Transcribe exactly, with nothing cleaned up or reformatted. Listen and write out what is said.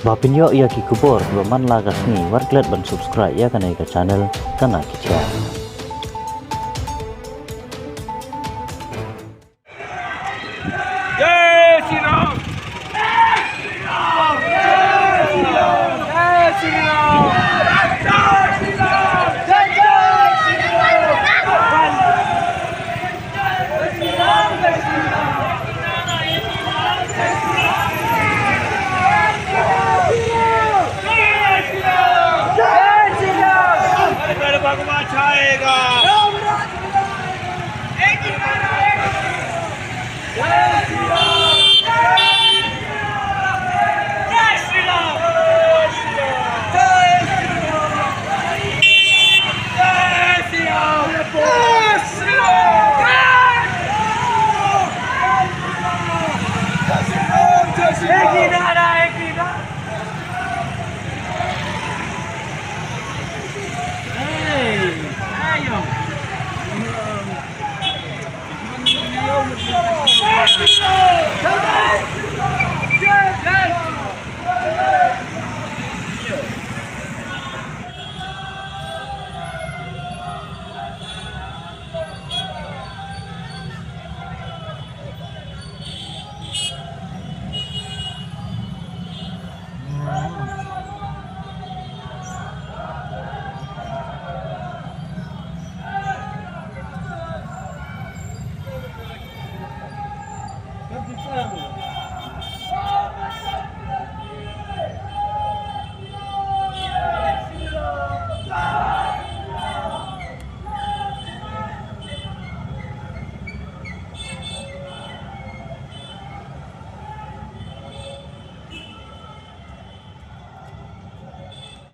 Ba phin ïoh ïa ki khubor kiba man la ka sngi, wat klet ban subscribe ïa kane ka channel Kana Ki Jia.